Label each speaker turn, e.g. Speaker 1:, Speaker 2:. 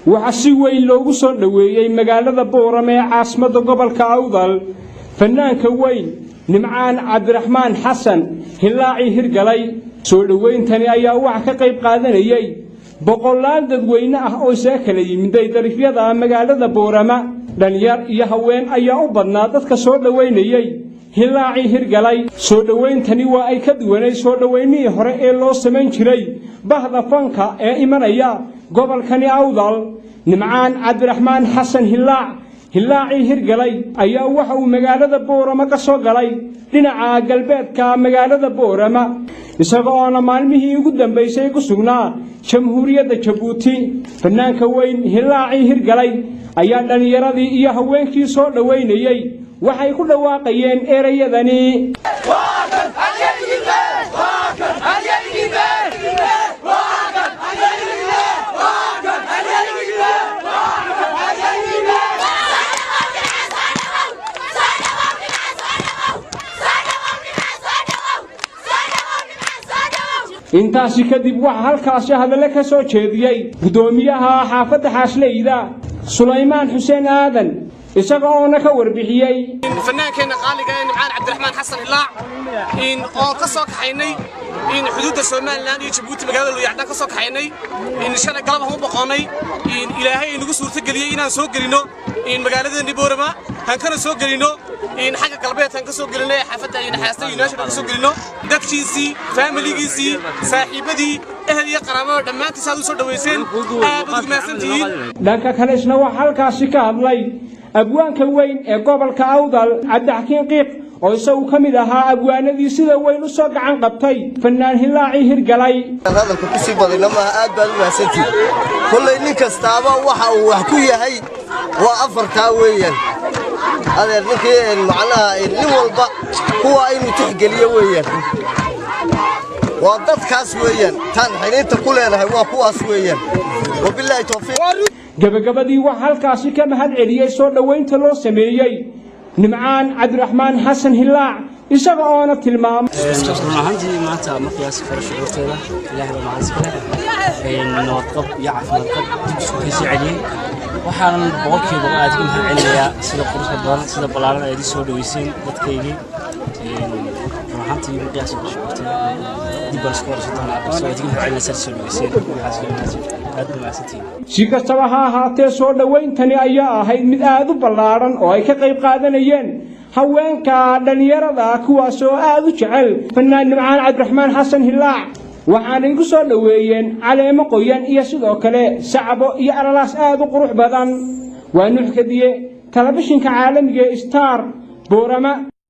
Speaker 1: Waxaa si weyn loogu soo dhoweeyey magaalada Boorama ee caasimadda gobolka Awdal fanaanka weyn Nimcaan Cabdiraxmaan Xasan Hilaacii Hirgalay. Soo dhowayntani ayaa waxa ka qayb qaadanayey boqolaal dadweyne ah oo isaga kala yimiday darifyada magaalada Boorama. Dhalinyar iyo haween ayaa u badnaa dadka soo dhowaynayey Hilaacii Hirgalay. Soo dhowayntani waa ay ka duwanay soo dhowaynihii hore ee loo samayn jiray bahda fanka ee imanaya gobolkani Awdal. Nimcaan Cabdiraxmaan Xasan Hilaac, Hilaacii Hirgalay, ayaa waxa uu magaalada Boorama ka soo galay dhinaca galbeedka magaalada Boorama, isaga oona maalmihii ugu dambaysay ku sugnaa Jamhuuriyadda Jabuuti. Fanaanka weyn Hilaacii Hirgalay ayaa dhallinyaradii iyo haweenkii soo dhowaynayey waxay ku dhawaaqayeen erayadani. Intaasi kadib waxaa halkaasi hadalle ka soo jeediyey guddoomiyaha xaafadda Xaasleyda, Sulaymaan Xuseen Aadan, isaga oona ka warbixiyey
Speaker 2: fanaankeenna qaaliga ee Nimcaan Cabdiraxmaan Xasan Hilaac in oo ka soo kaxaynay in xuduudda Somaliland iyo Jabuuti, magaalada Luyacdaan ka soo kaxaynay, in shalay galab aan u boqonnay, in Ilaahay inagu suurtageliyey inaan soo gelino in magaaladeenni Boorama, aan kana soo gelino in xagga galbeedkaan ka soo gelinay xaafadda in Xaasta United ka soo gelino. Dadkiisii, faamiligiisii, saaxiibadii, ehel iyo qaraabada dhammaantiis aad u soo dhaweyseen, aad baad ugu mahadsantihiin.
Speaker 1: Dhanka kale isna waxaa halkaasi ka hadlay abwaanka weyn ee gobolka Awdal, Cabdixakiin Qiiq, oo isagu ka mid ahaa abwaanadii sida weyn u soo gacan qabtay fanaan Hilaacii Hirgalay.
Speaker 3: Hadalka ku sii badina maaha, aad baad u mahadsantihin. Kollay nin kastaaba waxa uu wax ku yahay waa afartaa weeyaan, adeer. Ninkii macnaha nin walba kuwa inuu tixgeliyo weeyaan, waa dadkaas weeyaan taan xidhiinta ku leenahay, waa kuwaas weeyaan. Wabilaahi towfiiq.
Speaker 1: Gabagabadii waxaa halkaasi ka mahad celiyey soo dhowaynta loo sameeyey Nimcaan Cabdiraxmaan Xasan Hilaac, isaga oona tilmaamay:
Speaker 4: Run ahaantii maanta ma qiyaasi karo shucuurteeda. Ilaahay baa mahad iska leh, nabadqab iyo caafimaad qab dib isku kasii celiyey. Waxaanan 100% aad uga mahad celinayaa sida quruxda badan, sida ballaaran aad ii soo dhaweyseen dadkaygii. Run ahaantii ma qiyaasi karo shucuurteeda. Dib baan isku waraysan doonaa, balse waad iga mahad celinaysaa soo dhaweyseen. Aad baa mahadsantihiin.
Speaker 1: Si kastaba ha ahaatee, soo dhowayntani ayaa ahayd mid aad u ballaadhan oo ay ka qayb qaadanayeen haweenka, dhallinyarada, kuwaas oo aad u jecel fanaan Nimcaan Cabdiraxmaan Xasan Hilaac. Waxaanay ku soo dhoweeyeen caleemo qoyan iyo sidoo kale sacbo iyo alalaas aad u qurux badan. Waa Nuux Kadiye, telefishinka caalamiga ee Star, Boorama.